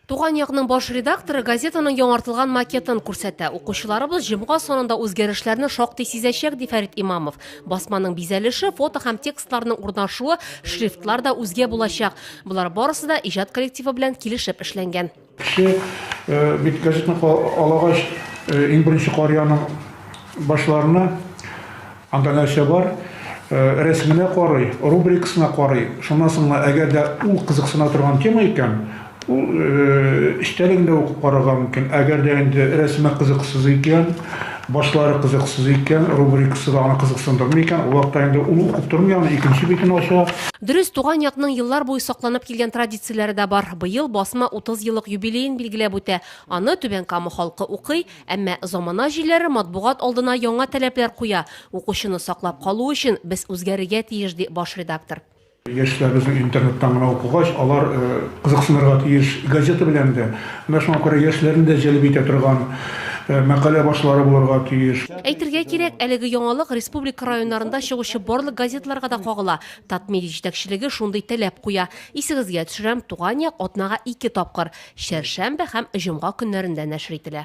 Туган якның баш редакторы газетаның яңартылган макетын күрсәтә. Укучыларыбыз җомга санында үзгәрешләрне шактый сизәчәк, ди Фәрит Имамов. Басманың бизәлеше, фото һәм текстларның урнашуы, шрифтлар да үзгә булачак. Болар барысы да иҗат коллективы белән килешеп эшләнгән. Кеше бит газетаны алагач, иң беренче карый аның башларына. Анда нәрсә бар? Рәсеменә карый, рубрикасына карый. Шуннан соң гына, әгәр дә ул кызыксына торган тема икән, ул эчтәлеген дә укып карарга мөмкин. Әгәр дә инде рәсеме кызыксыз икән, башлары кызыксыз икән, рубрикасы да аны кызыксындырмый икән, ул вакытта инде ул укып тормый, аны икенче битен ача. Дөрес, Туган як ның еллар буе сакланып килгән традицияләре дә бар. Быел басма 30 еллык юбилеен билгеләп үтә. Аны Түбән Кама халкы укый, Әмма замана җилләре матбугат алдына яңа таләпләр куя. Укучыны саклап калу өчен без үзгәрергә тиеш, ди баш редактор. Яшьләр безнең интернеттан гына укыгач, алар кызыксынырга тиеш газета белән дә. Менә шуңа күрә яшьләрне дә җәлеп итә торган мәкалә башлары булырга тиеш. Әйтергә кирәк, әлеге яңалык республика районнарында чыгучы барлык газеталарга да кагыла. Татмедиа җитәкчелеге шундый таләп куя. Исегезгә төшерәм, Туган як атнага ике тапкыр, чәршәмбе һәм җомга көннәрендә нәшер ителә.